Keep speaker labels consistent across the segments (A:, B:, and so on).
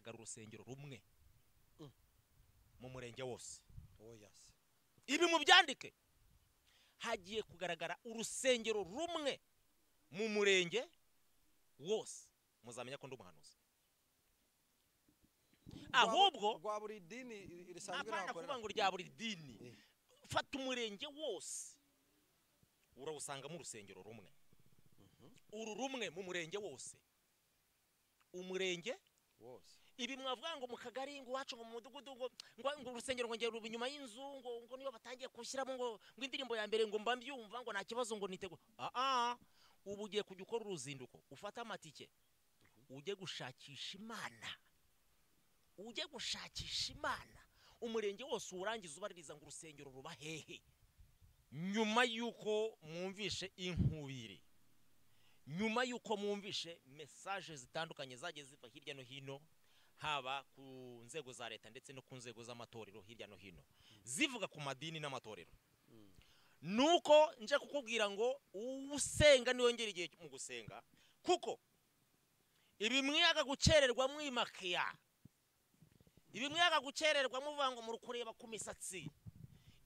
A: Kugaragara urusengero rumwe mu murenge wose.
B: Oya se.
A: Ibi mubyandike, hagiye kugaragara urusengero rumwe mu murenge wose, muzamenya ko ndi umuhanuzi. Ahubwo
B: rwa buri dini risanzwe
A: apana kuvuga ngo rya buri dini, fata umurenge wose urawusangamo urusengero rumwe. Uru rumwe mu murenge wose, umurenge
B: wose.
A: Ibi mwavuga ngo mu kagari, ngo iwacu, ngo mu mudugudu, ngo urusengero ngo ngero inyuma y'inzu, ngo niyo batangiye kushyiramo ngo indirimbo ya mbere ngo mba mbyumva, ngo nta kibazo, ngo nitego. Ubu ugiye kujya ukora uruzinduko, ufate amatike ujye gushakisha Imana, ujye gushakisha Imana umurenge wose urangiza ubaririza ngo urusengero ruba hehe. Nyuma y'uko mwumvishe inkubiri, nyuma y'uko mwumvishe message zitandukanye zagiye ziva hirya no hino, haba ku nzego za leta ndetse no ku nzego z'amatorero hirya no hino, zivuga ku madini n'amatorero, nuko nje kukubwira ngo usenga niyongera igihe mu gusenga, kuko ibi mwiyaga gukererwa mwimakiya, ibi mwiyaga gukererwa muvuga ngo muri kureba ku misatsi,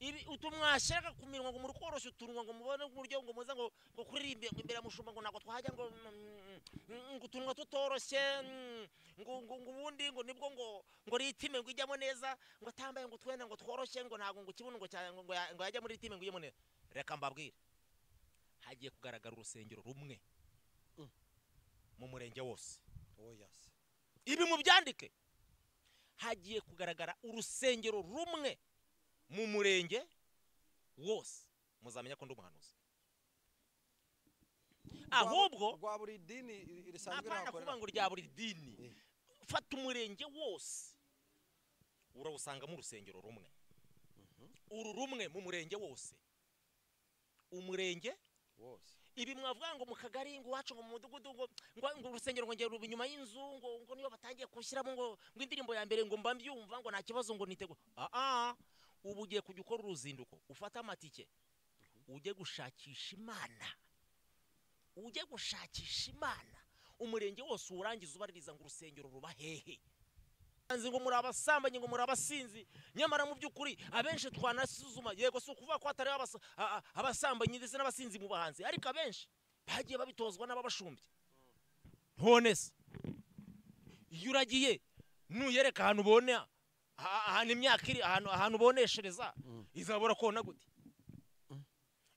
A: ibi utumwashaka ku minwa ngo muri koroshya utunwa ngo mubone uburyo ngo muze ngo kuririmba imbere ya mushumba, ngo ntabwo twahajya ngo utunwa tutoroshye, ngo ubundi ngo nibwo ngo ritime ngo ijyamo neza, ngo atambaye ngo twenda ngo tworoshye, ngo ntabwo ngo kibuno ngo ngo yajya muri ritime ngo ijyemo neza. Reka mbabwire, hagiye kugaragara urusengero rumwe mu murenge wose.
B: Oya se.
A: Ibi mubyandike, hagiye kugaragara urusengero rumwe mu murenge wose, muzamenya ko ndi umuhanuzi. Ahubwo
B: rwa buri dini risanzwe
A: apana kuvuga ngo rya buri dini, fata umurenge wose urawusangamo urusengero rumwe. Uru rumwe mu murenge wose, umurenge
B: wose.
A: Ibi mwavuga ngo mu kagari, ngo iwacu, ngo mu mudugudu, ngo urusengero ngo ngero inyuma y'inzu, ngo niyo batangiye kushyiramo ngo indirimbo ya mbere ngo mba mbyumva, ngo nta kibazo, ngo nitego. Ubu ugiye kujya ukora uruzinduko, ufate amatike ujye gushakisha Imana, ujye gushakisha Imana umurenge wose urangiza ubaririza ngo urusengero ruba hehe. Ngo muri abasambanyi, ngo muri abasinzi, nyamara mu by'ukuri abenshi twanasuzuma, yego si ukuvuga ko hatari abasambanyi ndetse n'abasinzi mu bahanzi, ariko abenshi bagiye babitozwa n'ababashumbye. None se iyo uragiye nuyereka ahantu ubona ahantu imyaka iri, ahantu uboneshereza, izabura kona gute?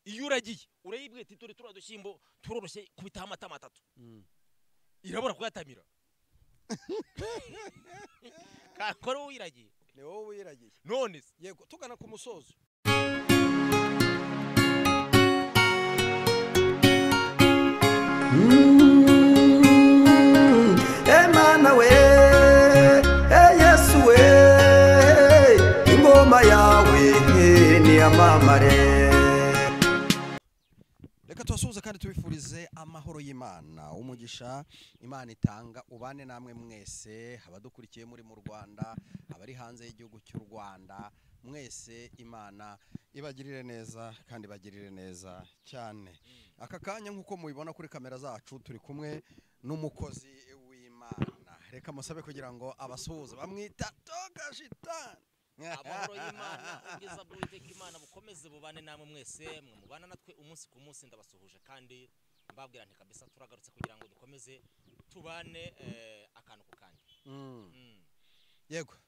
A: Iyo uragiye urayibwiye ati turi turiya dushyimbo turoroshye, kubitaho amatama atatu, irabura kuyatamira. Kakora uwiragiye,
B: ni wowe wiragiye.
A: None se
B: yego, tugana ku musozo.
C: Emana we, Yesu we, ingoma yawe niyamamare.
B: Reka tubasuhuze kandi tubifurize amahoro y'Imana, umugisha Imana itanga ubane namwe mwese, abadukurikiye muri mu Rwanda, abari hanze y'igihugu cy'u Rwanda, mwese Imana ibagirire neza kandi ibagirire neza cyane. Aka kanya nkuko mubibona kuri kamera zacu turi kumwe n'umukozi w'Imana. Reka musabe kugira ngo abasuhuze, bamwita Toka Shitani.
A: Amahoro y'Imana, ubwiza bw'Uwiteka Imana bukomeze bubane namwe mwese, mwe mubana natwe umunsi ku munsi. Ndabasuhuje kandi mbabwira nti kabisa turagarutse kugira ngo dukomeze tubane akantu ku kandi.
B: Yego.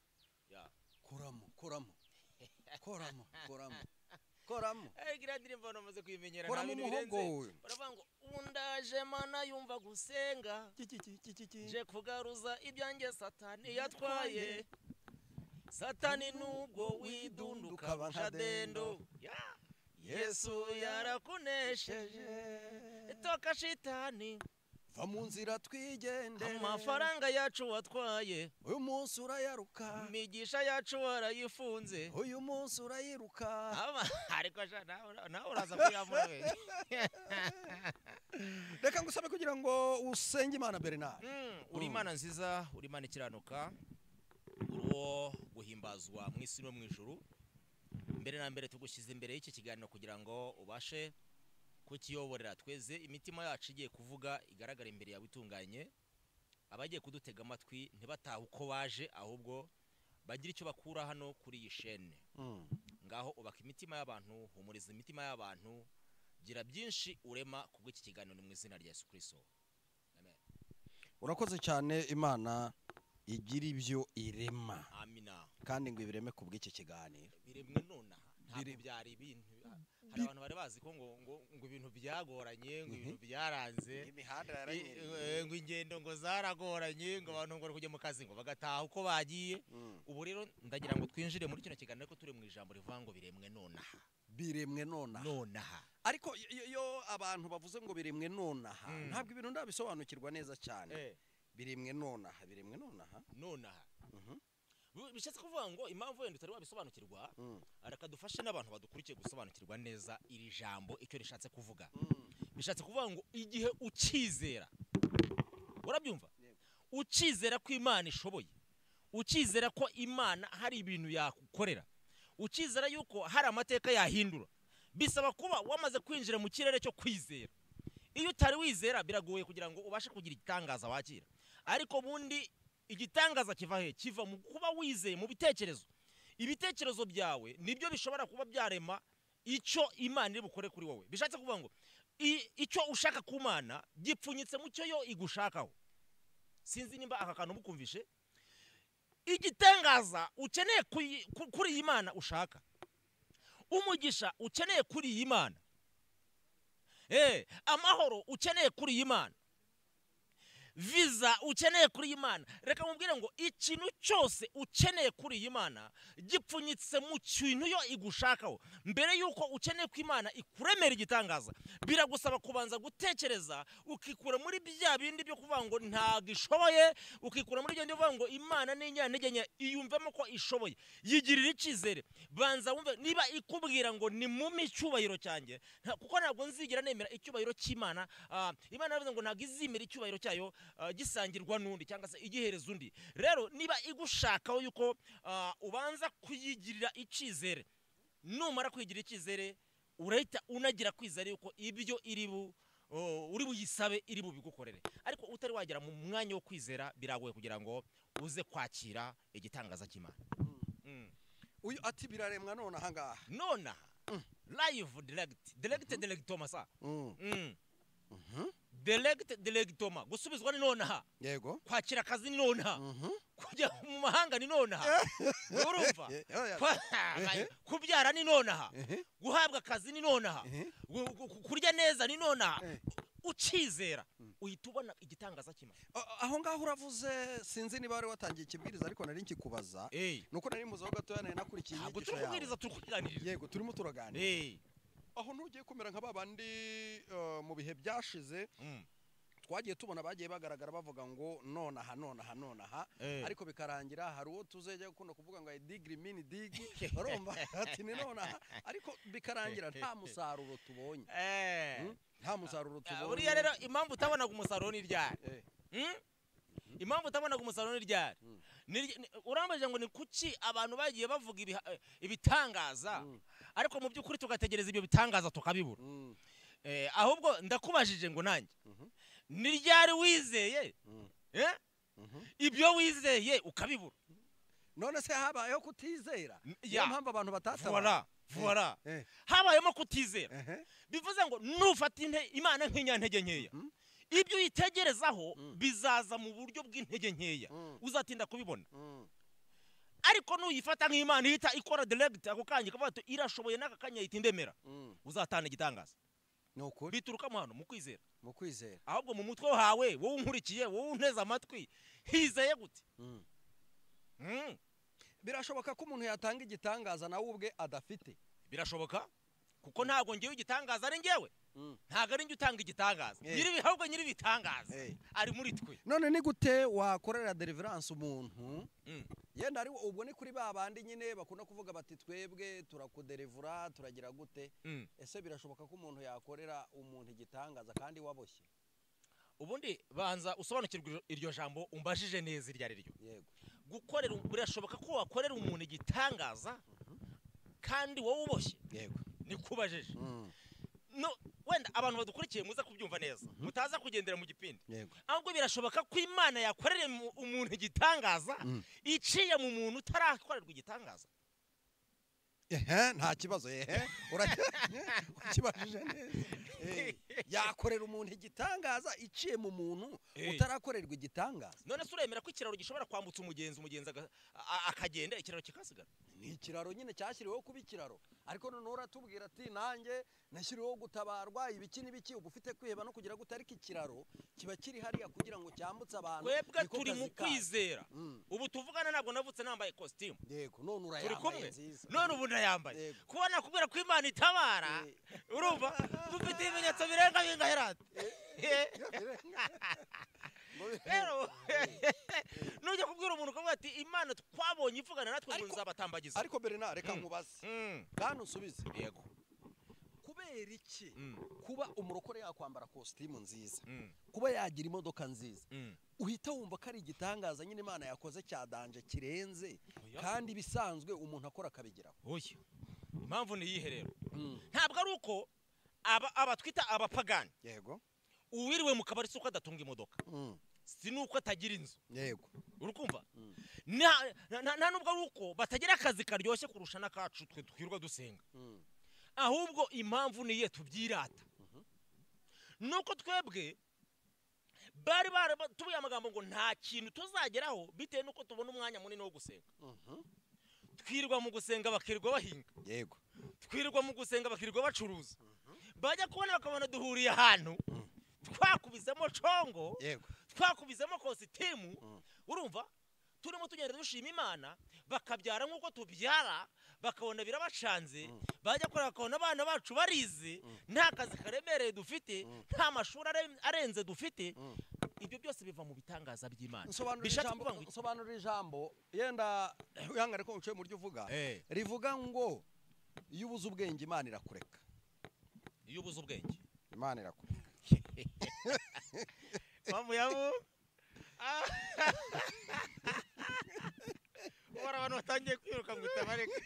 B: Koramo, koramo. Koramo, koramo. Koramo.
A: Gira ndirimbo namaze kuyimenyera.
B: Koramo umuhogo.
A: Baravuga ngo undaje mana yumva gusenga, nje kugaruza ibyanjye Satani yatwaye. Satani nubwo widunduka nka dendo, Yesu yarakunesheje. Toka shitani,
B: va mu nzira twigendere,
A: amafaranga yacu watwaye
B: uyu munsi urayaruka,
A: imigisha yacu warayifunze
B: uyu munsi urayiruka.
A: Ariko nawe uraza kuyamura.
B: Reka ngusabe kugira ngo usenge Imana Bernard.
A: Uri Imana nziza, uri Imana ikiranuka, uwo guhimbazwa mu isi no mu ijuru. Mbere na mbere tugushyize imbere y'iki kiganiro kugira ngo ubashe kukiyoborera, tweze imitima yacu igiye kuvuga igaragara imbere yawe itunganye. Abagiye kudutega amatwi ntibatahe uko baje, ahubwo bagira icyo bakura hano kuri iyi shene. Ngaho ubaka imitima y'abantu, humuriza imitima y'abantu, gira byinshi urema kubw'iki kiganiro, ni mu izina rya Yesu Kristo. Amen.
B: Urakoze cyane. Imana igira ibyo irema.
A: Amina.
B: Kandi ngo ibireme kubw'iki kiganiro.
A: Biremwe nonaha, ntabwo byari ibintu. Hari abantu bari bazi ko ngo ibintu byagoranye, ngo ibintu byaranze,
B: imihanda
A: ngo ingendo ngo zaragoranye, ngo abantu ngo bari kujya mu kazi ngo bagataha uko bagiye. Ubu rero ndagira ngo twinjire muri kino kiganiro, ariko turi mu ijambo rivuga ngo biremwe nonaha.
B: Biremwe nonaha.
A: Nonaha.
B: Ariko iyo abantu bavuze ngo biremwe nonaha, ntabwo ibintu ndabisobanukirwa neza cyane. Biremwe nonaha, biremwe nonaha.
A: Nonaha. Bishatse kuvuga ngo impamvu wenda utari wabisobanukirwa, reka dufashe n'abantu badukurikiye gusobanukirwa neza iri jambo icyo rishatse kuvuga. Bishatse kuvuga ngo igihe ukizera, urabyumva, ukizera ko Imana ishoboye, ukizera ko Imana hari ibintu yakukorera, ukizera yuko hari amateka yahindura, bisaba kuba wamaze kwinjira mu kirere cyo kwizera. Iyo utari wizera biragoye kugira ngo ubashe kugira igitangaza wakira. Ariko bundi igitangaza kiva he? Kiva mu kuba wizeye mu bitekerezo. Ibitekerezo byawe nibyo bishobora kuba byarema icyo Imana iri bukore kuri wowe. Bishatse kuvuga ngo icyo ushaka ku Mana gipfunyitse mu cyo yo igushakaho. Sinzi nimba aka kantu mukumvishe. Igitangaza ukeneye kuri iyi Mana ushaka, umugisha ukeneye kuri iyi Mana, amahoro ukeneye kuri iyi Mana, visa ukeneye kuri iyi Mana. Reka mubwire ngo ikintu cyose ukeneye kuri iyi Mana gipfunyitse mu kintu yo igushakaho. Mbere yuko ukeneye ko Imana ikuremera igitangaza, biragusaba kubanza gutekereza, ukikura muri bya bindi byo kuvuga ngo ntabwo ishoboye, ukikura muri bya bindi byo kuvuga ngo Imana ni inyantege nke, iyumvemo ko ishoboye, yigirira icyizere. Banza wumve niba ikubwira ngo ni mumpe icyubahiro cyanjye, kuko ntabwo nzigera nemera icyubahiro cy'Imana. Imana yaravuze ngo ntabwo izimera icyubahiro cyayo gisangirwa n'undi cyangwa se igihereza undi. Rero niba igushakaho yuko ubanza kuyigirira icyizere, numara kwigirira icyizere urahita unagira kwizera yuko ibyo uri buyisabe iri bubigukorere. Ariko utari wagera mu mwanya wo kwizera biragoye kugira ngo uze kwakira igitangaza cy'Imana.
B: Uyu ati biraremwa none aha ngaha.
A: Nonaha. Live direct. Direct directoma sa. Direct directoma. Gusubizwa ni nonaha.
B: Yego.
A: Kwakira akazi ni nonaha. Kujya mu mahanga ni nonaha. Urumva? Kubyara ni nonaha. Guhabwa akazi ni nonaha. Kurya neza ni nonaha. Ukizera uhita ubona igitangaza cy'Imana.
B: Aho ngaho uravuze, sinzi niba wari watangiye ikibwiriza ariko nari nkikubaza. Nuko nari muzaho gatoya nari nakurikiye
A: Ntabwo
B: inyigisho
A: turi
B: yawe.
A: kubwiriza, turi kuganirira.
B: Yego, turimo turaganira. Aho ntugiye kumera nka babandi mu bihe byashize twagiye tubona bagiye bagaragara bavuga ngo nonaha nonaha nonaha, ariko bikarangira hari uwo tuzejya gukunda kuvuga ngo digiri mini digi, urumva ati ni nonaha, ariko bikarangira nta musaruro tubonye. Nta musaruro tubonye.
A: Buriya rero impamvu utabonaga umusaruro ni ryari? Impamvu utabonaga umusaruro ni ryari? Urambajije ngo ni kuki abantu bagiye bavuga ibitangaza, ariko mu by'ukuri tugategereza ibyo bitangaza tukabibura. Ahubwo ndakubajije ngo nanjye ni ryari wizeye ibyo wizeye ukabibura?
B: None se habayeho kutizera? Niyo mpamvu abantu batatabara.
A: Voilà. Habayemo kutizera. Bivuze ngo nufata Imana nk'inyantege nkeya, ibyo uyitegerezaho bizaza mu buryo bw'intege nkeya, uzatinda kubibona. Ariko nuyifata nk'Imana ihita ikora direct ako kanya, ikavuga ati irashoboye n'aka kanya ihita indemera, uzatana igitangaza.
B: Nukuri.
A: Bituruka mu hano mu kwizera.
B: Mu kwizera.
A: Ahubwo mu mutwe wawe, wowe unkurikiye, wowe unteze amatwi, hizeye gute?
B: Birashoboka ko umuntu yatanga igitangaza nawe ubwe adafite.
A: Birashoboka, kuko ntabwo ngewe igitangaza ari ngewe. Ntabwo ari njye utanga igitangaza. Ahubwo nyiri ibitangaza ari muri twe.
B: None ni gute wakorera deliverance umuntu? Yenda ari ubwo ni kuri babandi nyine bakunda kuvuga bati twebwe turakuderivura turagira gute? Ese birashoboka ko umuntu yakorera umuntu igitangaza kandi waboshye?
A: Ubundi banza usobanukirwe iryo jambo umbajije neza iryo ari ryo.
B: Yego.
A: Gukorera, birashoboka ko wakorera umuntu igitangaza kandi wowe uboshye?
B: Yego.
A: Nikubajije. No, Wenda abantu badukurikiye muza kubyumva neza, mutaza kugendera mu gipindi.
B: Yego.
A: Ahubwo birashoboka ko Imana yakorera umuntu igitangaza iciye mu muntu utarakorerwa igitangaza.
B: Ehe, nta kibazo. Ehe, urakibajije neza. Yakorera umuntu igitangaza iciye mu muntu utarakorerwa igitangaza.
A: None se uremera ko ikiraro gishobora kwambutsa umugenzi, umugenzi akagenda ikiraro kikasigara?
B: Ni ikiraro nyine cyashyiriweho kuba ikiraro, ariko noneho uratubwira ati nanjye nashyiriweho gutabarwa ibiki n'ibiki, uba ufite kwiheba no kugira gute, ariko ikiraro kiba kiri hariya kugira ngo cyambutse abantu.
A: Twebwe
B: Niko
A: turi
B: kazi
A: mu
B: kacu.
A: kwizera.
B: Mm.
A: Ubu tuvugana ntabwo navutse nambaye kositimu.
B: Yego, none
A: Turi
B: urayambaye
A: kumwe
B: nziza.
A: None ubu ndayambaye.
B: Yego.
A: Kubona kubwira ko Imana itabara, urumva dufite ibimenyetso birenga bingahe rata? Rero nujya kubwira umuntu ukavuga ati Imana twabonye ivugana natwe ngo nzabatambagiza.
B: Ariko Bernard, reka nkubaze kandi unsubize.
A: Yego.
B: Kubera iki
A: Mm.
B: kuba umurokore yakwambara kositimu nziza,
A: Mm.
B: kuba yagira imodoka nziza,
A: Mm.
B: uhita wumva ko ari igitangaza nyine Imana yakoze cya danje kirenze,
A: Oya.
B: kandi ibisanzwe umuntu akora akabigeraho?
A: Oya, impamvu ni iyihe rero? Ntabwo ari uko aba twita abapagani,
B: Yego.
A: uwiriwe mu kabari si uko adatunga imodoka, si nuko atagira inzu.
B: Yego.
A: Urukumva, nta nubwo ari uko batagira akazi karyoshye kurusha n'akacu twe twirirwa dusenga. Ahubwo impamvu ni iye tubyirata, nuko twebwe bari baratubuye amagambo ngo nta kintu tuzageraho bitewe n'uko tubona umwanya munini wo gusenga. Twirirwa mu gusenga, bakirirwa bahinga.
B: Yego.
A: Twirirwa mu gusenga, bakirirwa bacuruza. Bajya kubona bakabona duhuriye ahantu twakubisemo congo,
B: Yego.
A: twakubisemo kositimu, urumva turimo tugenda dushima Imana, bakabyara nk'uko tubyara, bakabona birabacanze. Bajya kureba bakabona abana bacu barize, nta kazi karemereye dufite, nta mashuri arenze dufite. Ibyo byose biva mu bitangaza by'Imana.
B: Nsobanurira
A: Bishatse
B: ijambo,
A: kuvuga ngo iki?
B: nsobanurira ijambo yenda wihangane ko uciye mu ryo uvuga, rivuga ngo iyo ubuze ubwenge Imana irakureka.
A: Iyo ubuze ubwenge
B: Imana irakureka.
A: Mpamvu yabo ubona abantu batangiye kwiruka ngo utabareka,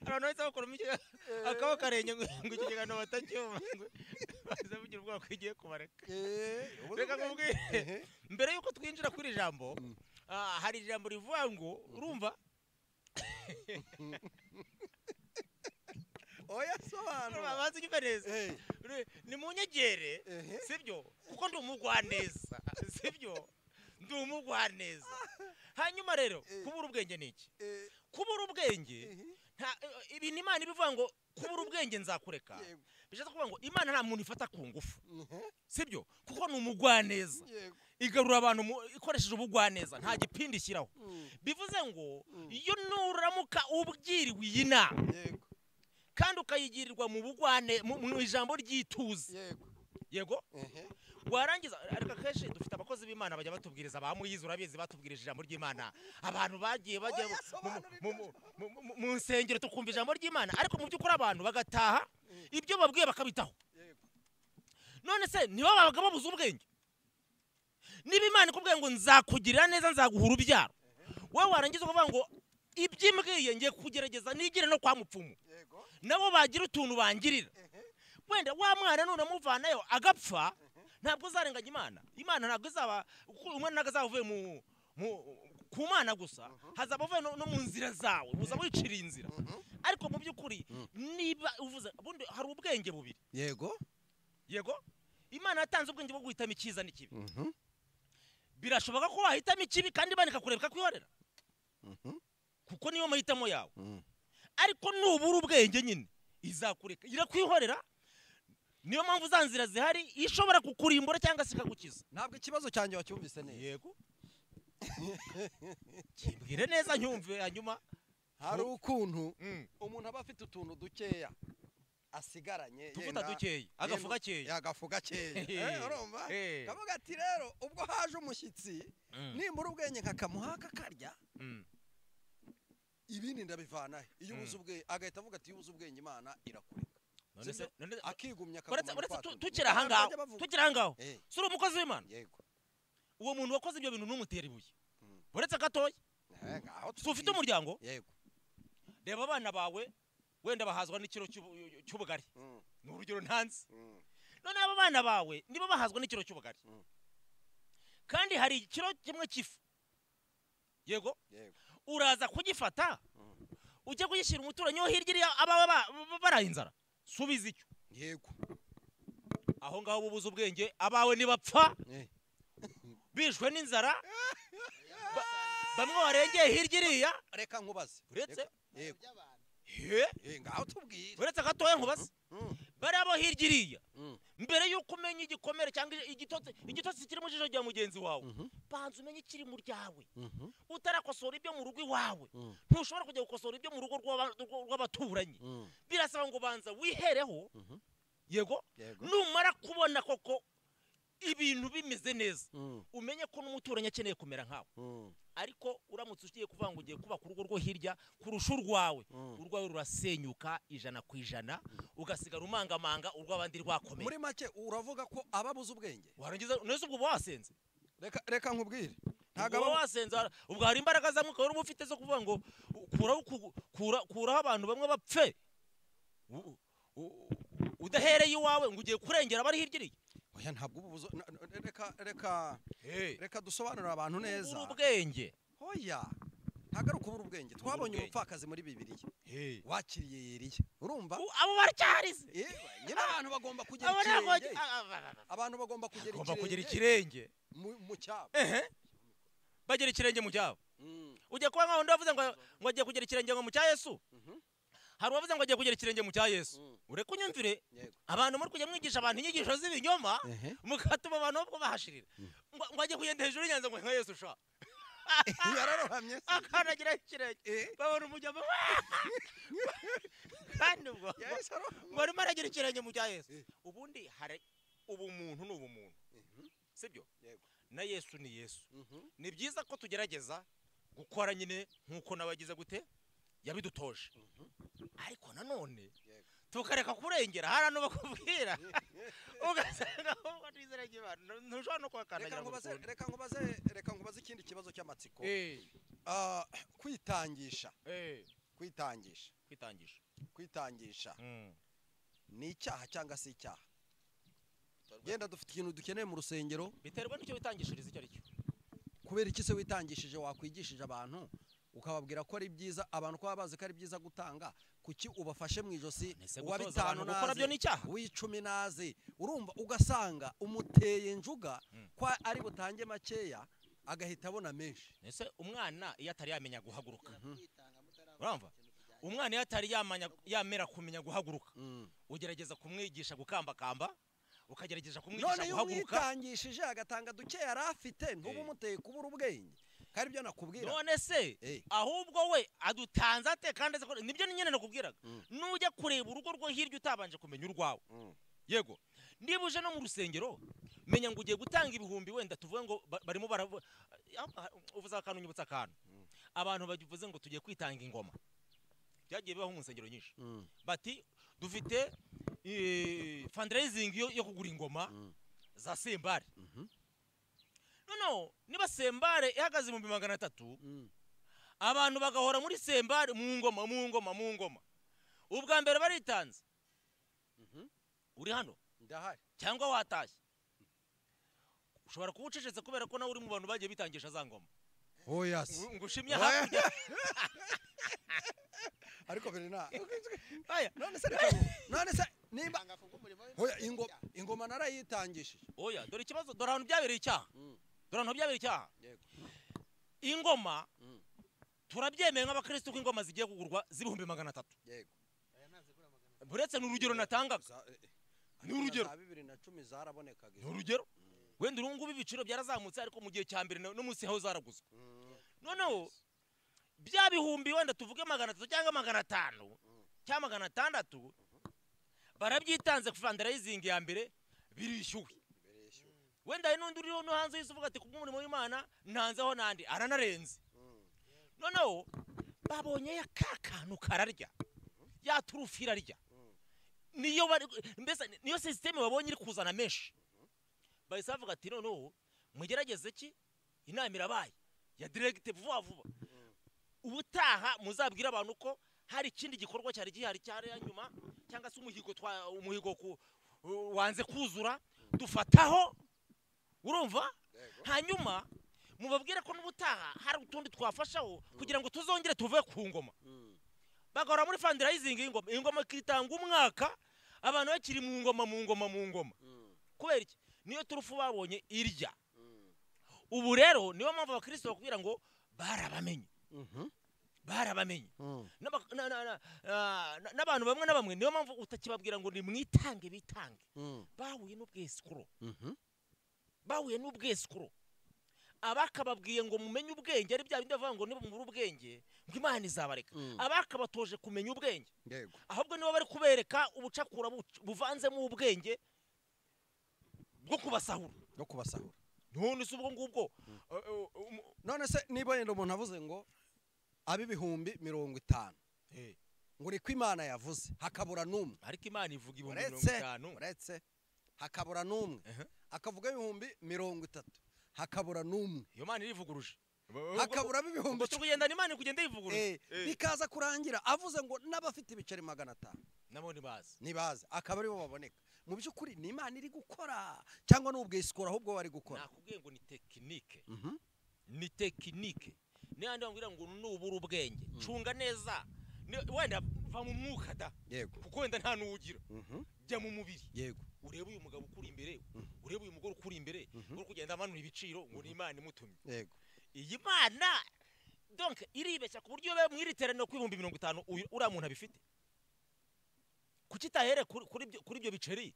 A: abantu bahise bakuramo akaboko karenge ngo iki kiganiro batacyumva, ngo baze bagira ubwoba ko igiye kubareka.
B: Ubuze
A: Reka
B: ubwenge.
A: nkubwire. Mbere y'uko twinjira kuri iri jambo,
B: Mm.
A: hari ijambo rivuga ngo urumva
B: Oya, sobanura.
A: Bazi unyumve neza. Ni mu nyegere, sibyo? Kuko ndi umugwaneza, sibyo? Ndi umugwaneza. Hanyuma rero kubura ubwenge ni iki? Kubura ubwenge, nta ibintu Imana ibivuga ngo kubura ubwenge nzakureka, bishatse kuvuga ngo Imana nta muntu ifata ku ngufu, sibyo? Kuko ni umugwaneza.
B: Yego.
A: Igarura abantu ikoresheje ubugwaneza, nta gipindi ishyiraho. Bivuze ngo iyo nuramuka ubwiriwe iyi nama,
B: Yego.
A: kandi ukayigirirwa mu bugwane, mu ijambo ry'ituze,
B: Yego.
A: yego, warangiza. Ariko akenshi dufite abakozi b'Imana bajya batubwiriza, ba Muyizi urabizi, batubwirije ijambo ry'Imana, abantu bagiye bajya
B: Oya, sobanura
A: mu nsengero tukumva ijambo ry'Imana, ariko mu by'ukuri abantu bagataha ibyo babwiye bakabitaho.
B: Yego.
A: None se nibo babaga babuze ubwenge? Niba Imana ikubwiye ngo nzakugirira neza, nzaguha urubyaro, wowe warangiza ukavuga ngo ibyo imbwiye ngiye kugerageza nigire no kwa mupfumu,
B: Yego.
A: nabo bagira utuntu bangirira, wenda wa mwana nunamuvanayo agapfa, ntabwo uzarenganya Imana. Imana ntabwo izaba, kuko umwana ntabwo azaba avuye ku Mana gusa, hazaba avuye no mu nzira zawe, uzaba wiciriye inzira. Ariko mu by'ukuri niba uvuze, ubundi hari ubwenge bubiri.
B: Yego.
A: Yego, Imana yatanze ubwenge bwo guhitamo icyiza n'ikibi. Birashoboka ko wahitamo ikibi kandi Imana ikakureba ikakwihorera, kuko niyo mahitamo yawe. Ariko nubura ubwenge nyine izakureka, irakwihorera. Niyo mpamvu za nzira zihari, ishobora kukurimbura cyangwa se ikagukiza.
B: Ntabwo ikibazo cyanjye wacyumvise neza.
A: Yego, kimbwire neza nyumve hanyuma.
B: Hari ukuntu umuntu aba afite utuntu dukeya asigaranye,
A: tuvuta
B: yenda-
A: dukeya, agafu
B: yenda-
A: gakeya.
B: Agafu gakeya. Urumva, kavuga ati rero ubwo haje umushyitsi, nimbura ubwenge nkakamuha kakarya, ibindi ndabivanahe? Iyo ubuze ubwenge, agahita avuga ati iyo ubuze ubwenge Imana irakureka.
A: None se
B: Akigumya,
A: uretse
B: akagumana
A: uretse
B: twa tuntu.
A: tukiri aha ngaho,
B: Bajya bavuga.
A: tukiri aha ngaho, si uri umukozi w'Imana?
B: Yego.
A: Uwo muntu wakoze ibyo bintu ntumutere ibuye. Uretse gatoya,
B: Ngaho
A: si ufite
B: tubwire.
A: umuryango?
B: Yego.
A: Reba abana bawe, wenda bahazwa n'ikiro cy'ubugari. Ni urugero ntanze. None abo bana bawe niba bahazwa n'ikiro cy'ubugari, kandi hari ikiro kimwe cy'ifu, yego, uraza kugifata ujye kugishyira umuturanyi wo hirya iriya abawe baraye inzara? Subiza icyo.
B: Yego.
A: Aho ngaho bubuze ubwenge, abawe nibapfa bishwe n'inzara, bamwe warengeye hirya iriya.
B: Reka nkubaze.
A: Uretse
B: yego. Ngaho tubwire.
A: Uretse gatoya nkubaze. Bari abo hirya iriya, mbere yuko umenya igikomere cyangwa igitotsi kiri mu jisho rya mugenzi wawe, banza umenye ikiri mu ryawe. Utarakosora ibyo mu rugo iwawe, ntushobora kujya gukosora ibyo mu rugo rw'abaturanyi. Birasaba ngo banza wihereho. Yego, numara kubona koko ibintu bimeze neza, umenye ko n'umuturanyi akeneye kumera nkawe. Ariko uramutse ugiye kuvuga ngo ugiye kubaka urugo rwo hirya kurusha urwawe, urwawe rurasenyuka 100%, ugasigara umangamanga urw'abandi rwakomeye.
B: Muri make uravuga ko ababuze ubwenge.
A: Warangiza neza ubwo wasenze.
B: Reka nkubwire.
A: Ntago wasenze, ubwo hari imbaraga za mwuka wari ufite zo kuvuga ngo kuraho abantu bamwe bapfe. Udahereye iwawe ngo ugiye kurengera abari hirya iriya.
B: Oya, ntabwo ubuzo. Reka dusobanurira abantu neza.
A: Ubwenge.
B: Oya, ntabwo ari ukubura ubwenge. Twabonye umupfakazi muri Bibiliya wakiriye Eliya, urumva?
A: Abo baracyarize.
B: Nyine abantu bagomba kugera ikirenge. Abantu bagomba
A: kugera ikirenge
B: mu cyabo.
A: Bagera ikirenge mu cyabo. Ujya kuba nkaho ndavuze ngo agiye kugera ikirenge ngo mu cya Yesu. Hari uwavuze ngo agiye kugera ikirenge mu cya Yesu. Ureke unyumvire, abantu muri kujya mwigisha abantu inyigisho z'ibinyoma, mukatuma abantu ubwo bahashirira. Ngo agiye kugenda hejuru y'inyanza ngo nka Yesu sha.
B: Yararohamye.
A: Akanagira ikirenge. Babona umujyamo. Kandi ubwo ngo arimo aragira ikirenge mu cya Yesu. Ubundi hari ubumuntu ni ubumuntu. Sibyo? Na Yesu ni Yesu. Ni byiza ko tugerageza gukora nyine nkuko nabagize gute yabidutoje. Ariko nanone tukareka kurengera. Hari abantu bakubwira ugasanga ahubwo twizera Imana, ntushobora no kuhakandagira.
B: Reka nkubaze ikindi kibazo cy'amatsiko. Kwitangisha. Kwitangisha ni icyaha cyangwa si icyaha? Genda dufite ikintu dukeneye mu rusengero.
A: Biterwa n'icyo witangishiriza icyo ari cyo.
B: Kubera iki se witangishije wakwigishije abantu ukababwira ko ari byiza, abantu ko bazi ko ari byiza gutanga, kuki ubafashe mu ijosi uwa 5 naze uw'10 naze? Urumva ugasanga umuteye njuga kwa ari butange makeya agahita abona menshi.
A: Ese umwana iyo atari yamenya guhaguruka, urumva umwana iyo atari yamera kumenya guhaguruka, ugerageza kumwigisha gukambakamba, ukagerageza kumwigisha guhaguruka.
B: None yitangishije agatanga duke yari afite, ntuba umuteye kubura ubwenge. Kandi ibyo nakubwira.
A: None se ahubwo we adutanze ate? Kandi nibyo nyine nakubwiraga. Nujya kureba urugo rwo hirya utabanje kumenya urwawe. Yego, niba uje no mu rusengero, menya ngo ugiye gutanga ibihumbi, wenda tuvuge ngo barimo uvuze akantu nyibutsa akantu. Abantu bavuze ngo tugiye kwitanga ingoma. Byagiye bibaho mu nsengero nyinshi. Bati dufite fundraising yo kugura ingoma za sembare. No, niba sembare ihagaze mu 300, abantu bagahora muri sembare mu ngoma mu ngoma mu ngoma. Ubwa mbere baritanze. Uri hano?
B: Ndahari.
A: Cyangwa watashye. Ushobora kuba ucecetse kubera ko nawe uri mu bantu bagiye bitangisha za ngoma.
B: Oh yes.
A: Ngushimye hakurya.
B: Ariko Berina.
A: Aya,
B: none se nimba oya ingoma narayitangishije.
A: Oya, dore ikibazo, dore ahantu byabereye icyaha. Dore ahantu byabereye icyaha.
B: Yego.
A: Ingoma turabyemeye nk'abakristo ko ingoma zigiye kugurwa z'300,000.
B: Yego.
A: Buretse n'urugero natangaga. Ni urugero.
B: Za 2010 zarabonekaga.
A: Ni urugero. Wenda ubu ngubu ibiciro byarazamutse, ariko mu gihe cya mbere no munsi aho zaraguzwe. Noneho bya bihumbi wenda tuvuge 300 cyangwa 500 cyangwa 600 barabyitanze ku fundraising ya mbere birishyuwe. Wenda n'undi uri no hanze y'isi uvuga ati kubw'umurimo w'Imana ntanzeho nandi aranarenze. Noneho babonye ya kakantu kararya, ya turufu irarya, niyo mbese niyo system babonye iri kuzana menshi. Bahise bavuga ati noneho mugerageze ki, inama irabaye ya direct vuba vuba, ubutaha muzabwira abantu ko Hari ikindi gikorwa cyari gihari cyari nyuma cyangwa se umuhigo umuhigo wanze kuzura dufataho, urumva? Hanyuma mubabwire ko n'ubutaha hari utundi twafashaho kugira ngo tuzongere tuve ku ngoma. Bagahora muri fundraising y'ingoma, ingoma ikitanga umwaka abantu bakiri mu ngoma mu ngoma mu ngoma. Kubera iki? Niyo turufu babonye irya. Ubu rero niyo mpamvu abakristo bakubwira ngo barabamenye. Barabamenye. N'abantu bamwe na bamwe niyo mpamvu utakibabwira ngo ni mwitange bitange. Bahuye n'ubwesikuro. Bahuye n'ubwesikuro. Abakababwiye ngo mumenye ubwenge ari bya bindi bavuga ngo niba mubura ubwenge ngo Imana izabareka. Abakabatoje kumenya ubwenge. Ahubwo nibo bari kubereka ubucakura buvanzemo ubwenge bwo kubasahura.
B: No kubasahura.
A: None se ubwo ngubwo
B: none se niba yenda umuntu avuze ngo abi 50,000 ngo ni ko Imana yavuze hakabura numwe,
A: ariko Imana ivuga 50,000
B: uretse hakabura numwe, akavuga 30,000 hakabura numwe,
A: iyo Imana irivuguruje
B: hakabura ibihumbi
A: kugenda Imana kugenda yivuguruje
B: bikaza kurangira avuze ngo n'abafite ibiceri 500
A: nabo nibaze
B: nibaze akaba aribo baboneka. Mu by'ukuri ni Imana iri gukora cyangwa n'ubwisikora ahubwo bari gukora.
A: Nakubwiye ngo ni technique. Ni technique. N'andi bambwira ngo nubura ubwenge cunga neza wenda va mu mwuka da.
B: Yego.
A: Kuko wenda nta nuwugira. Jya mu mubiri.
B: Yego.
A: Urebe uyu mugabo ukuri imbere, urebe uyu mugore ukuri imbere, uri kugenda amanura ibiciro ngo ni Imana imutumye.
B: Yego.
A: Iyi Mana donc iribeshya ku buryo be mwiriteraniro ku 50,000 uriya muntu abifite. Kuki itahere kuri ibyo biceri?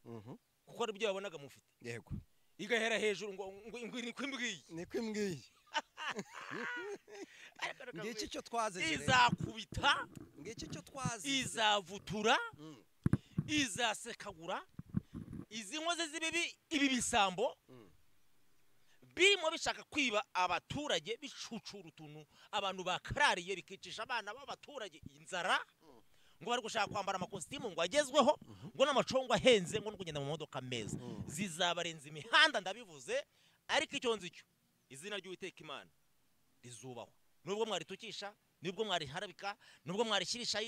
A: Kuko ari byo yabonaga mufite.
B: Yego.
A: Igahera hejuru ngo ngo ni kwimbwiye.
B: Ni kwimbwiye. Ngiki cyo twazize.
A: Izakubita.
B: Ngiki cyo twazize.
A: Izavutura. Izasekagura. Izi nkoze z'ibibi ibi bisambo birimo bishaka kwiba abaturage bicucura utuntu abantu bakarariye bikicisha abana b'abaturage inzara. Ngo bari gushaka kwambara amakositimu ngo agezweho ngo n'amacongo ahenze ngo no kugenda mu modoka meza. Zizabarenza imihanda ndabivuze, ariko icyo nzi cyo izina ry'Uwiteka Imana rizubahwa. Nubwo mwaritukisha, nubwo mwariharabika, nubwo mwarishyirisha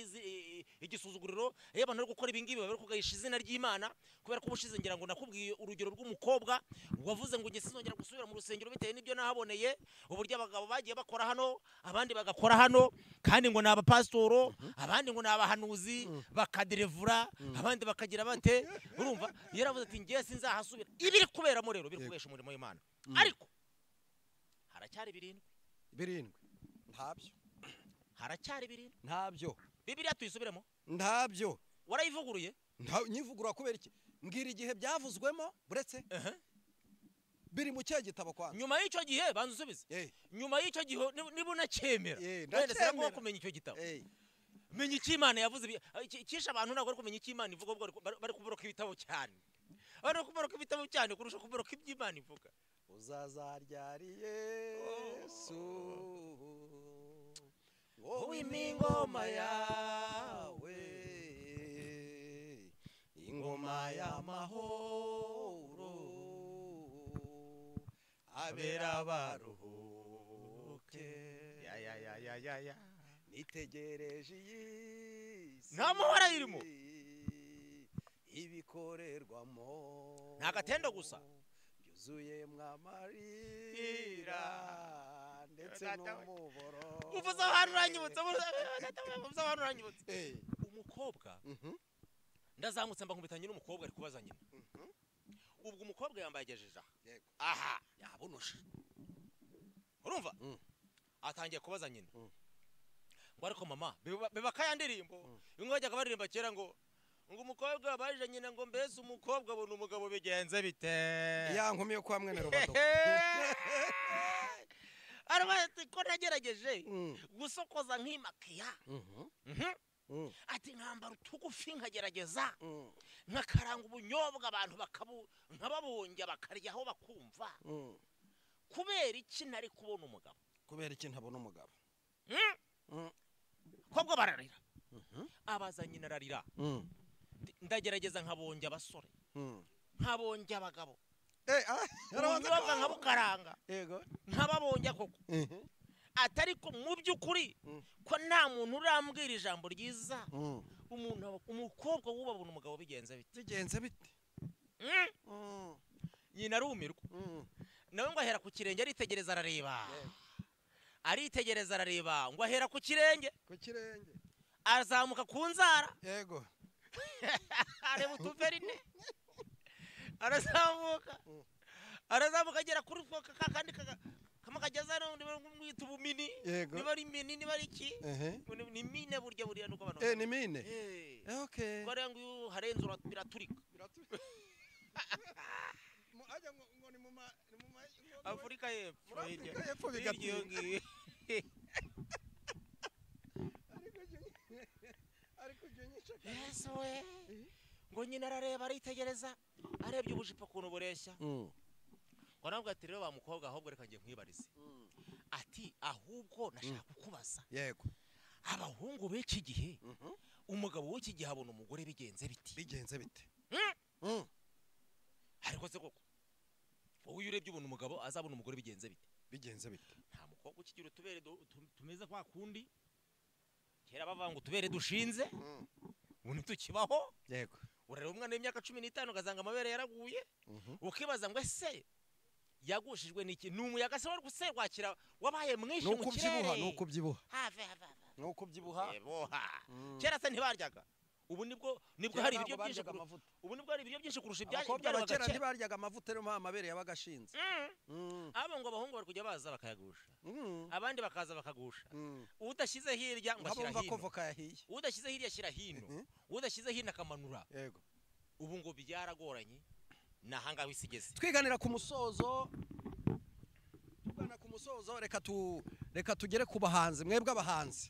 A: igisuzuguriro, iyo abantu bari gukora ibi ngibi bari kugahisha izina ry'Imana. Kubera ko ubushize ngira ngo nakubwiye urugero rw'umukobwa wavuze ngo nge sinzongera gusubira mu rusengero bitewe n'ibyo nahaboneye, uburyo abagabo bagiye bakora hano abandi bagakora hano, kandi ngo ni abapasitoro, abandi ngo ni abahanuzi, bakaderevura, abandi bakagira bate. Urumva yaravuze ati nge sinzahasubira. Ibiri kuberamo rero biri kubesha umurimo w'Imana. Ariko haracyari 7.
B: Ntabyo.
A: Haracyari 7.
B: Ntabyo.
A: Bibiliya tuyisubiremo?
B: Ntabyo.
A: Warayivuguruye?
B: Nyivugurura kubera iki? Mbwira igihe byavuzwemo buretse. Biri mu cye gitabo kwanza.
A: Nyuma y'icyo gihe banza usubize. Nyuma y'icyo gihe niba unacyemera. Wenda sinagomba kumenya icyo gitabo. Menya icyo Imana yavuze. Icyisha abantu ntabwo bari kumenya icyo Imana ivuga, ahubwo bari kuboroka ibitabo cyane. Bari kuboroka ibitabo cyane kurusha kuboroka ibyo Imana ivuga.
B: Uzazaryari Yesu
A: wowe
B: ingoma yawe, ingoma y'amahoro, abera baruhuke.
A: Ya ya ya ya ya ya.
B: Nitegereje iyi si
A: nta muhora irimo
B: ibikorerwamo,
A: nta gatendo gusa
B: byuzuye mwamarira ndetse n'umuboro.
A: Uvuze ahantu uranyibutsa, uvuze ahantu uranyibutsa. Umukobwa ndazamutse mba nkubitanye n'umukobwa ari kubaza nyina. Ubwo umukobwa yambaye agejeje aha
B: yabonushe,
A: urumva atangiye kubaza nyina ngo ariko mama biba kaya ndirimbo bimwe bajyaga baririmba kera ngo umukobwa abaje nyina ngo mbese umukobwa abona umugabo bigenze bite?
B: Ya nkumi yo kwa mwene Rubado.
A: Arabati ko nagerageje gusokoza nkimakiya. Ati nkambara utugufi nkagerageza nkakaranga ubunyobwa abantu bakabu nkababonja bakaryaho bakumva. Kubera iki ntari kubona umugabo?
B: Kubera iki ntabona umugabo?
A: Kobwa bararira. Abaza nyina ararira. Ndagerageza nkabonja abasore, nkabonja abagabo, ubunyobwa nkabukaranga,
B: yego
A: nkababonja koko. Atari ko mu by'ukuri ko nta muntu urambwira ijambo ryiza, umuntu umukobwa wubabona umugabo bigenze bite?
B: Bigenze bite?
A: Nyina arumirwa. Nawe ngo ahera ku kirenge aritegereza arareba. Aritegereza arareba ngo ahera ku kirenge.
B: Ku kirenge.
A: Azamuka ku nzara.
B: Yego.
A: Areba utuverine. Arazamuka. Arazamuka agera kuri kandi kama kageza n'umwita ubumini. Niba ari mini niba ari iki? Ni mine burya buriya nuko abantu.
B: Ni mine. Okay.
A: Ko ari ngo harenze biraturika.
B: Biraturika. Ajya ngo ni mu
A: Afrika y'Epfo.
B: Afrika y'Epfo bigatinda. Ariko jyenyisha.
A: Yesu we. Ngo nyina arareba aritegereza arebye ubujipo ukuntu bureshya. Ngo nabwo ati rero ba mukobwa ahubwo reka ngiye nkwibarize. Ati ahubwo nashaka kukubaza.
B: Yego.
A: Abahungu b'iki gihe umugabo w'iki gihe abona umugore bigenze biti.
B: Bigenze bite?
A: Ariko se koko wowe iyo urebye ubona umugabo azabona umugore bigenze bite?
B: Bigenze bite?
A: Nta mukobwa ukigira utubere tumeze kwa kundi kera bavuga ngo utubere dushinze, ubu ntitukibaho.
B: Yego.
A: Urareba umwana w'imyaka 15 ugasanga amabere yaraguye, ukibaza ngo ese yagushijwe n'iki? Ni umuyaga se wari guserwakira wabaye mwinshi mu kirere?
B: Ni ukubyibuha.
A: Have have.
B: Ni ukubyibuha.
A: Kera se ntibaryaga. Ubu nibwo hari ibiryo byinshi, ubu nibwo hari ibiryo byinshi kurusha
B: ibyabaga kera. Ntibaryaga amavuta rero amabere yabaga ashinze.
A: Abo ngo abahungu bari kujya baza bakayagusha, abandi bakaza bakagusha. Udashyize hirya ngo ashyira hino, udashyize hirya ashyira hino, udashyize hino akamanura.
B: Yego.
A: Ubu ngo byaragoranye nahangaho isi igeze.
B: Twiganira ku musozo, tugana ku musozo, reka tugere ku bahanzi. Mwebwe abahanzi,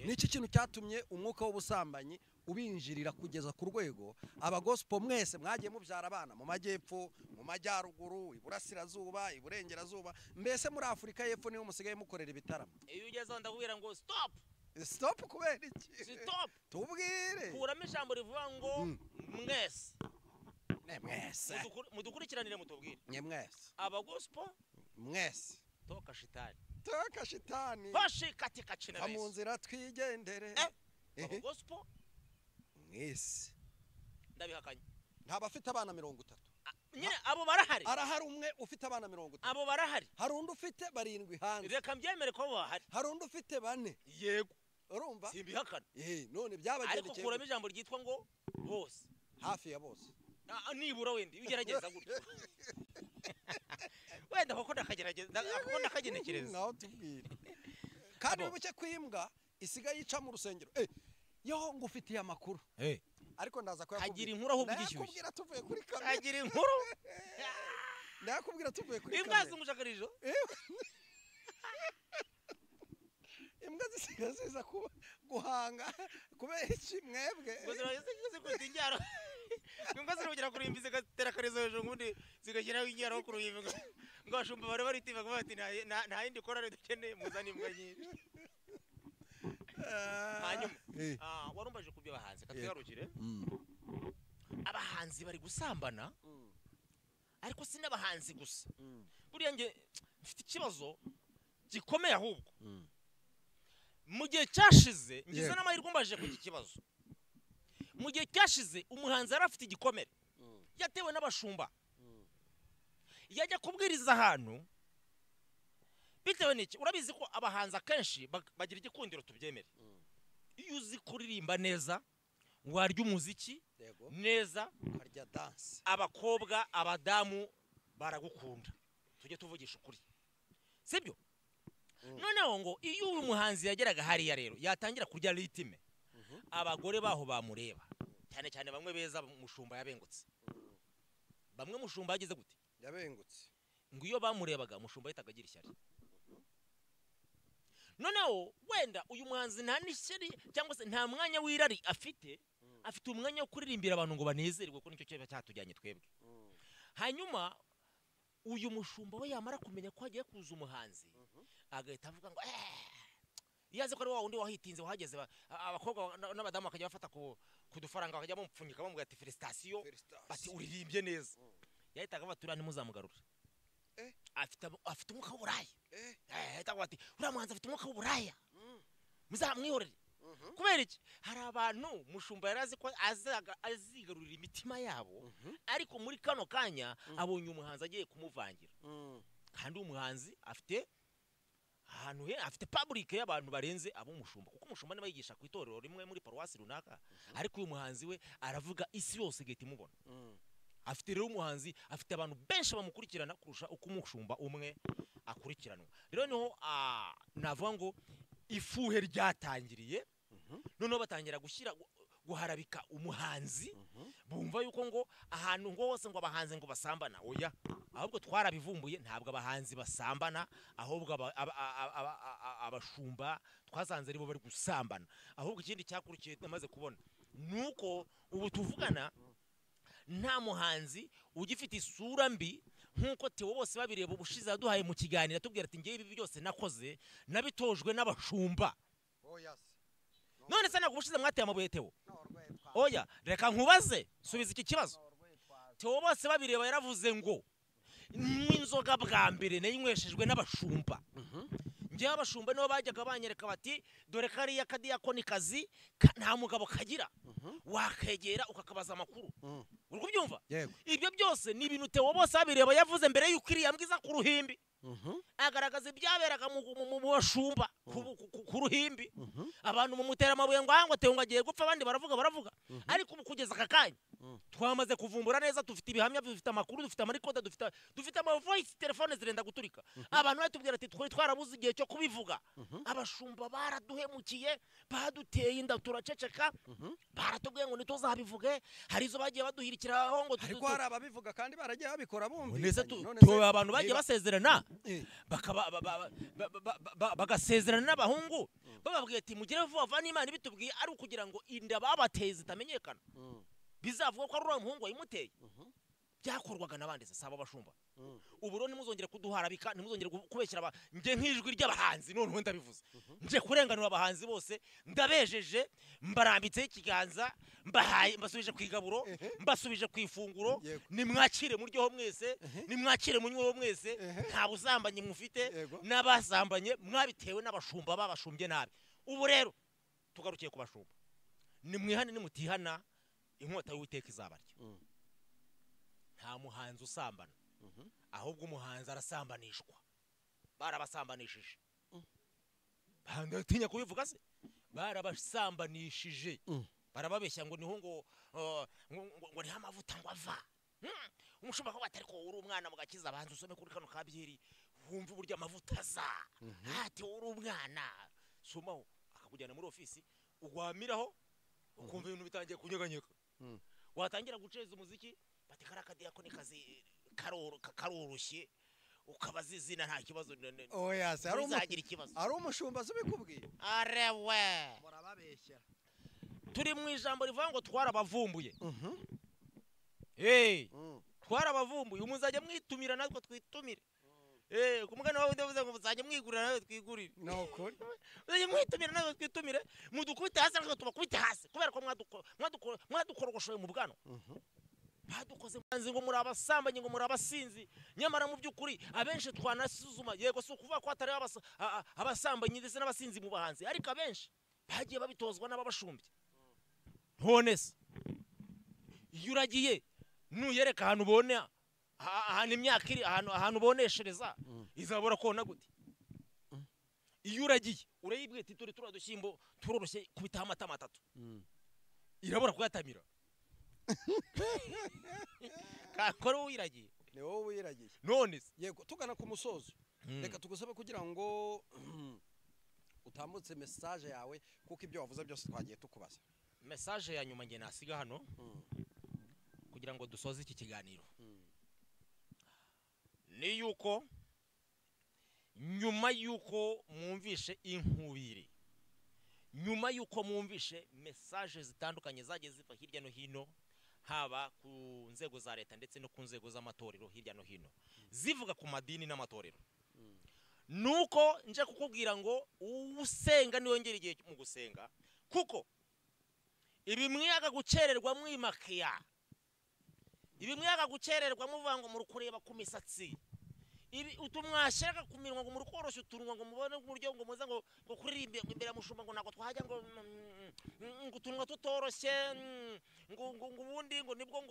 B: niki kintu cyatumye umwuka w'ubusambanyi ubinjirira kugeza ku rwego abagospo mwese mwagiye mubyara abana mu majyepfo, mu majyaruguru, iburasirazuba, iburengerazuba, mbese muri Afrika y'Epfo niho musigaye mukorera ibitaramo?
A: Iyo ugezeho ndakubwira ngo stop.
B: Stop kubera iki?
A: Stop.
B: Tubwire.
A: Kuramo ijambo rivuga ngo mwese.
B: Ne mwese.
A: Mudukurikiranire mutubwire.
B: Ne mwese.
A: Abagospo
B: mwese.
A: Toka shitani.
B: Toka shitani.
A: Hoshi katika china.
B: Mu nzira twigendere.
A: Abagospo
B: mwese.
A: Ndabihakanye.
B: Nta bafite abana 30.
A: Nyine abo barahari.
B: Arahari umwe ufite abana 30.
A: Abo barahari.
B: Hari undi ufite 7 hanze.
A: Reka mbyemere ko bahari.
B: Hari undi ufite 4.
A: Yego.
B: Urumva?
A: Simbihakana.
B: None byabagendekeye.
A: Ariko kuramo ijambo ryitwa ngo bose.
B: Hafi ya bose.
A: Nibura wenda iyo ugerageza gutyo. Wenda koko ndakagerageza, koko ndakagenekereza.
B: Naho tubwire. Kandi wibuke kwimbwa isigaye yica mu rusengero. Yo ngufitiye amakuru. Ariko ndaza kuyakubwira.
A: Agira inkuru ahubwo igishyushye.
B: Nakubwira tuvuye kuri kamera.
A: Agira inkuru.
B: Nakubwira tuvuye kuri kamera.
A: Imbwa zungusha
B: Imbwa zisigaye ziza guhanga kubera iki mwebwe?
A: Ngo zikubita injyaro. Imbwa zirongera kurimba zigatera akarizo hejuru ubundi zigashyiraho injyaro ku ruhimbi. Ngo abashumba bari baritima bati nta yindi korari dukeneye muzane imbwa nyinshi. Hanyuma warumbaje ku by'abahanzi katugarukire. Abahanzi bari gusambana, ariko si n'abahanzi gusa. Buriya nge mfite ikibazo gikomeye ahubwo. Mu gihe cyashize ngize n'amahirwe mbaje ku iki kibazo. Mu gihe cyashize umuhanzi yari afite igikomere yatewe n'abashumba. Yajya kubwiriza ahantu bitewe n'iki? Urabizi ko abahanzi akenshi bagira igikundiro, tubyemere. Iyo uzi kuririmba neza, warya umuziki neza,
B: ukarya dance,
A: abakobwa abadamu baragukunda. Tujye tuvugisha ukuri, sibyo? Noneho ngo iyo uyu muhanzi yageraga hariya rero yatangira kurya ritime, abagore baho bamureba, cyane cyane bamwe beza mushumba yabengutse. Bamwe mushumba yagize gute?
B: Yabengutse.
A: Ngo iyo bamurebaga mushumba yahitaga agira ishyari. Noneho wenda uyu muhanzi nta n'ishyari cyangwa se nta mwanya w'irari afite, afite umwanya wo kuririmbira abantu ngo banezerwe, kuko nicyo kiba cyatujyanye twebwe. Hanyuma uyu mushumba we yamara kumenya ko hagiye kuza umuhanzi, agahita avuga ngo iyo azi ko ari wa wundi wahitinze wahageze, abakobwa n'abadamu bakajya bafata ku dufaranga bakajya bamupfunyika bamubwira ati felicitation, bati uririmbye neza. Yahitaga avuga ati uriya ntimuzamugarure. Afite umwuka w'uburaya. Ati uriya muhanzi afite umwuka w'uburaya, muzamwihorere. Kubera iki? Hari abantu mushumba yari azi ko azigarurira imitima yabo, ariko muri kano kanya abonye umuhanzi agiye kumuvangira. Kandi umuhanzi afite ahantu he, afite public y'abantu barenze abo mushumba, kuko umushumba niba yigisha ku itorero rimwe muri paruwasi runaka, ariko uyu muhanzi we aravuga isi yose igahita imubona. Afite rero umuhanzi afite abantu benshi bamukurikirana kurusha uko umushumba umwe akurikiranwa. Rero niho navuga ngo ifuhe ryatangiriye, noneho batangira gushyira guharabika umuhanzi, bumva yuko ngo ahantu ngo hose ngo abahanzi ngo basambana. Oya, ahubwo twarabivumbuye, ntabwo abahanzi basambana, ahubwo abashumba twasanze aribo bari gusambana. Ahubwo ikindi cyakurikiye namaze kubona nuko ubu tuvugana nta muhanzi ugifite isura mbi nkuko Theo bose babireba ubushize yaduhaye mu kiganiro atubwira ati ngiye ibi byose nakoze nabitojwe n'abashumba. None se ntabwo ubushize mwateye amabuye Theo? Oya, reka nkubaze, subiza iki kibazo. Theo bose babireba yaravuze ngo n'inzoga bwa mbere nayinyweshejwe n'abashumba. Ngiye abashumba nibo bajyaga banyereka bati dore kariya kadiyakoni kazi nta mugabo kagira, wakegera ukakabaza amakuru. Uri kubyumva? Ibyo byose ni ibintu Theo bose babireba yavuze mbere y'uko iriya mbwiza ku ruhimbi. Agaragaza ibyaberaga mu bashumba ku ruhimbi. Abantu mumutera amabuye ngo ngo Theo ngo agiye gupfa, abandi baravuga. Ariko ubu kugeza aka kanya twamaze kuvumbura neza, dufite ibihamya, dufite amakuru, dufite amarikoda, dufite ama voice, telefone zirenda guturika. Abantu batubwira ati twari twarabuze igihe cyo kubivuga. Abashumba baraduhemukiye, baduteye inda turaceceka, baratubwiye ngo ntituzabivuge. Hari izo bagiye baduhirikiraho ngo
B: ariko hari ababivuga kandi baragiye babikora bumvikanye.
A: None abantu bagiye basezerana bagasezerana n'abahungu bababwiye ati mugire vuba vuba n'Imana ibitubwiye, ari ukugira ngo inda babateye zitamenyekana, bizavuga ko ari uriya muhungu wayimuteye. Byakorwaga n'abandi se saba abashumba. Ubu rero ntimuzongere kuduharabika, ntimuzongere kubeshyira nge nk'ijwi ry'abahanzi. Noneho ndabivuze, nje kurenganura abahanzi bose, ndabejeje, mbarambitseho ikiganza, mbahaye, mbasubije ku igaburo, mbasubije ku ifunguro. Nimwakire muryoho mwese, nimwakire munyweho mwese, nta busambanyi mufite, n'abasambanye mwabitewe n'abashumba babashumbye nabi. Ubu rero tugarukiye ku bashumba, nimwihane, nimutihana inkota y'Uwiteka izabarya. Nta muhanzi usambana, ahubwo umuhanzi arasambanishwa. Barabasambanishije, ndatinya kubivuga se, barabasambanishije, barababeshya ngo niho ngo ngo niho amavuta ngo ava. Umushumba ko batari ko uri umwana mugakiza, abanza usome kuri kano kabyeri wumve uburyo amavuta aza. Ati uri umwana, somaho, akakujyana muri ofisi ugwamiraho, ukumva ibintu bitangiye kunyeganyega. Watangira guceza umuziki bati karakadiyakoni kazi karoroshye, ukabaza izina nta kibazo.
B: Oya se
A: uzagira ikibazo.
B: Ari umushumba ubikubwiye?
A: Arewe,
B: murababeshya.
A: Turi mu ijambo rivuga ngo twarabavumbuye. Twarabavumbuye, muzajya mwitumira natwe twitumire. Ku mugani wawe ndavuze ngo muzajya mwigurira natwe twigurire.
B: No kuri.
A: Muzajya mwitumira natwe twitumire, mudukubite hasi natwe tubakubite hasi, kubera ko mwadukorogoshoye mu bwano. Badukoze mwanzi ngo muri abasambanyi, ngo muri abasinzi, nyamara mu by'ukuri abenshi twanasuzuma. Yego si ukuvuga ko atari abasambanyi ndetse n'abasinzi mu bahanzi, ariko abenshi bagiye babitozwa n'ababashumbye. None se iyo uragiye nuyereka ahantu ubona ahantu imyaka iri, ahantu uboneshereza, izabura kona gute? Iyo uragiye urayibwiye ati turi turiya dushyimbo turoroshye, kubitaho amatama atatu, irabura kuyatamira. Kakora uwiragiye,
B: ni wowe wiragiye.
A: None se
B: yego, tugana ku musozo, reka tugusabe kugira ngo utambutse message yawe, kuko ibyo wavuze byose twagiye tukubaza.
A: Message ya nyuma nge nasiga hano kugira ngo dusoze iki kiganiro ni yuko nyuma yuko mwumvishe inkubiri, nyuma yuko mwumvishe message zitandukanye zagiye ziva hirya no hino, haba ku nzego za leta ndetse no ku nzego z'amatorero hirya no hino, zivuga ku madini n'amatorero, nuko nje kukubwira ngo usenga niyongera igihe mu gusenga, kuko ibi mwiyaga gukererwa mwimakiya, ibi mwiyaga gukererwa muvuga ngo muri kureba ku misatsi, Ibi utumwashaka ku minwa ngo muri koroshya utunwa ngo mubone uburyo ngo muze ngo kuririmba imbere ya mushumba ngo ntabwo twahajya ngo ngo utunwa tutoroshye, ngo ngo ubundi ngo nibwo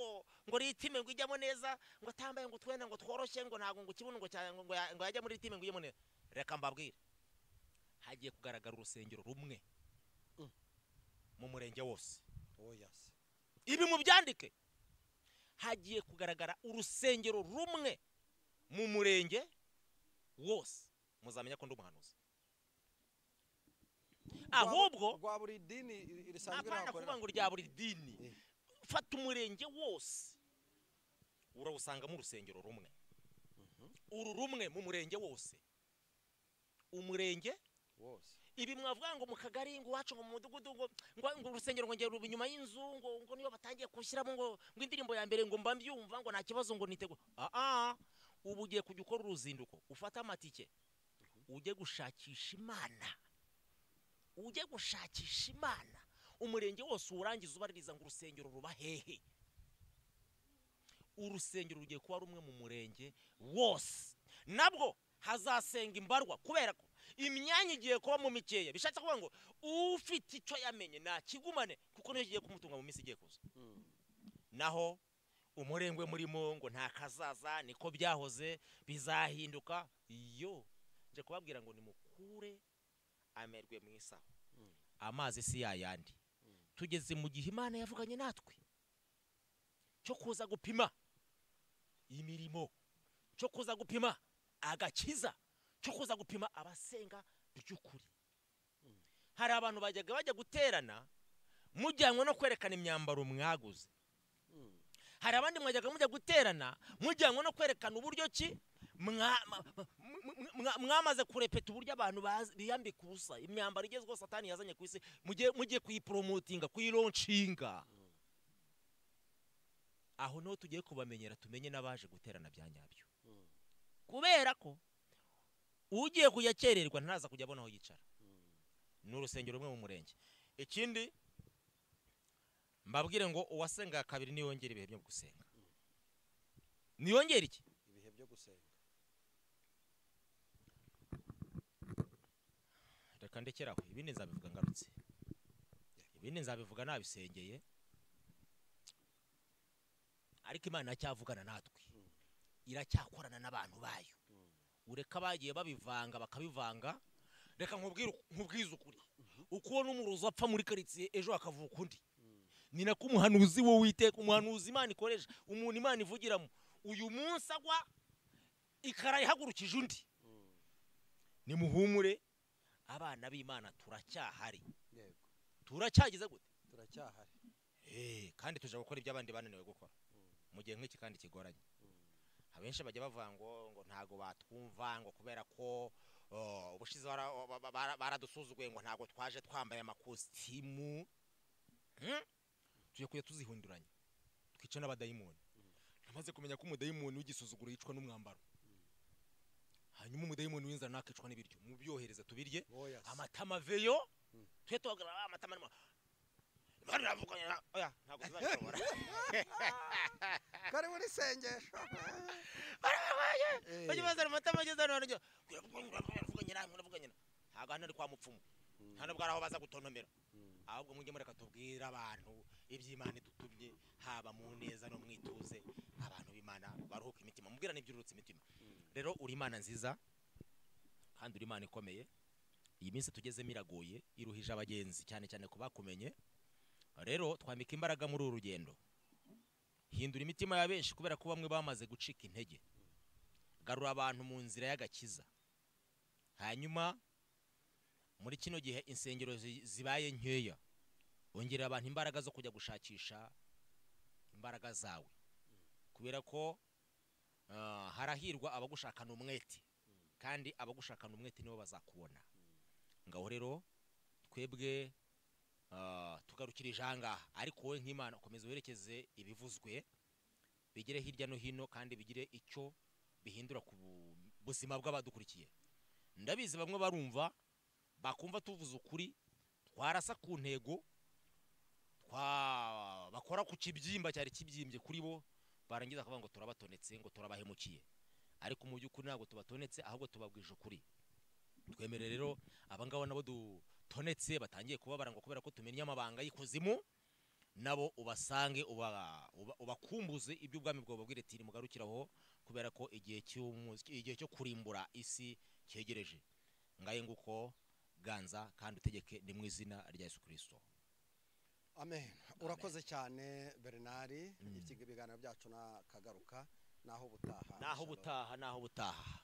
A: ngo ritime ngo ijyamo neza, ngo atambaye ngo twenda ngo tworoshye, ngo ntabwo ngo kibuno ngo ngo yajya muri ritime ngo ijyemo neza. Reka mbabwire, hagiye kugaragara urusengero rumwe mu murenge wose. Ibi mubyandike, hagiye kugaragara urusengero rumwe mu murenge wose. Muzamenya ko ndi umuhanuzi. Ahubwo
B: rwa buri dini risanzwe
A: nakorera, ngo rya buri dini, fata umurenge wose urawusangamo urusengero rumwe. Uru rumwe mu murenge wose, umurenge
B: wose.
A: Ibi mwavuga ngo mu kagari, ngo wacu, ngo mu mudugudu, ngo urusengero ngo ngero inyuma y'inzu, ngo niyo batangiye kushyiramo ngo indirimbo ya mbere ngo mba mbyumva ngo nta kibazo ngo nitego. Ubu ugiye kujya ukora uruzinduko, ufata amatike ujye gushakisha Imana, ujye gushakisha Imana umurenge wose urangiza ubaririza ngo urusengero ruba hehe. Urusengero rugiye kuba rumwe mu murenge wose, nabwo hazasenga imbarwa, kubera ko imyanya igiye kuba mu mikeya. Bishatse kuvuga ngo ufite icyo yamenye nakigumane, kuko niyo kigiye kumutunga mu minsi igiye kuza. Naho umurengwe murimo ngo nta kazaza, niko byahoze, bizahinduka. Iyo nje kubabwira ngo nimukure amerwe mu isaho, amazi si yayandi. Tugeze mu gihe Imana yavuganye natwe cyo kuza gupima imirimo, cyo kuza gupima agakiza, cyo kuza gupima abasenga by'ukuri. Hari abantu bajyaga bajya guterana mujyanwe no kwerekana imyambaro mwaguze. Hari abandi mwajyaga mujya guterana mujyanwe no kwerekana uburyo ki mwamaze kurepeta uburyo abantu biyambika ubusa, imyambaro igezweho Satani yazanye ku isi, mugiye kuyipromotinga, kuyilaunchinga. Aho niho tugiye kubamenyera, tumenye n'abaje guterana bya nyabyo. Kubera ko ugiye kujya kererwa ntaza kujya abona aho yicara. Ni urusengero rumwe mu murenge. Ikindi mbabwire ngo uwasenga kabiri niyongera ibihe byo gusenga. Niyongera iki?
B: Ibihe byo gusenga.
A: Reka ndekeraho, ibindi nzabivuga ngarutse. Ibindi nzabivuga nabisengeye. Ariko Imana iracyavugana natwe, iracyakorana n'abantu bayo. Ureka bagiye babivanga bakabivanga. Reka nkubwize ukuri, uko ubona umurozi apfa muri karitsiye ejo akavuka undi, ni nako umuhanuzi wo witeka, umuhanuzi Imana ikoresha, umuntu Imana ivugiramo, uyu munsi agwa ikara ihagurukije undi. Nimuhumure abana b'Imana, turacyahari. Turacyagize gute?
B: Turacyahari.
A: Kandi tuje gukora ibyo abandi bananiwe gukora mu gihe nk'iki kandi kigoranye. Abenshi bajya bavuga ngo ntago batwumva, ngo kubera ko ubushize baradusuzuguye, ngo ntago twaje twambaye amakositimu. Tugiye kujya tuzihunduranya, twice n'abadayimoni. Namaze kumenya ko umudayimoni w'igisuzuguro yicwa n'umwambaro, hanyuma umudayimoni w'inzara nakicwa n'ibiryo. Mubyohereza tubirye, amatama veyo twe tuhagarara amatama oya ntabwo tuzabishobora.
B: Kari muri sengesho
A: bajya bazana amatama ageze hano, uravuganye ntabwo hano ari kwa mupfumu, nta nubwo ari aho baza gutontomera. Ahubwo mujye mureka tubwire abantu iby'Imana idutumye, haba mu neza no mwituze, abantu b'Imana baruhuka imitima, mubwira n'ibyurutse imitima. Rero uri Imana nziza kandi uri Imana ikomeye. Iyi minsi tugezemo iragoye, iruhije abagenzi cyane cyane ku bakumenye. Rero twambika imbaraga muri uru rugendo, hindura imitima ya benshi kubera ko bamwe bamaze gucika intege. Garura abantu mu nzira y'agakiza. Hanyuma muri kino gihe insengero zibaye nkeya, ongerera abantu imbaraga zo kujya gushakisha imbaraga zawe, kubera ko harahirwa abagushakana umwete, kandi abagushakana umwete nibo bazakubona. Ngaho rero twebwe tugarukirije ahangaha, ariko wowe nk'Imana ukomeza werekeze ibivuzwe bigere hirya no hino, kandi bigire icyo bihindura ku buzima bw'abadukurikiye. Ndabizi bamwe barumva bakumva tuvuze ukuri, twarasa ku ntego, bakora ku kibyimba cyari kibyimbye kuri bo, barangiza kuvuga ngo turabatonetse, ngo turabahemukiye. Ariko mu by'ukuri ntabwo tubatonetse, ahubwo tubabwije ukuri. Twemere rero abangaba nabo dutonetse batangiye kubabara ngo kubera ko tumenya amabanga y'ikuzimu, nabo ubasange ubakumbuze iby'ubwami bwawe, babwire ati nimugarukiraho kubera ko igihe cyo kurimbura isi cyegereje. Ngaye nguko, ganza kandi utegeke, ni mu izina rya Yesu Kristo.
B: Amen. Urakoze cyane, Bernard. Ibiganiro byacu na kagaruka naho ubutaha.
A: Naho ubutaha, naho ubutaha.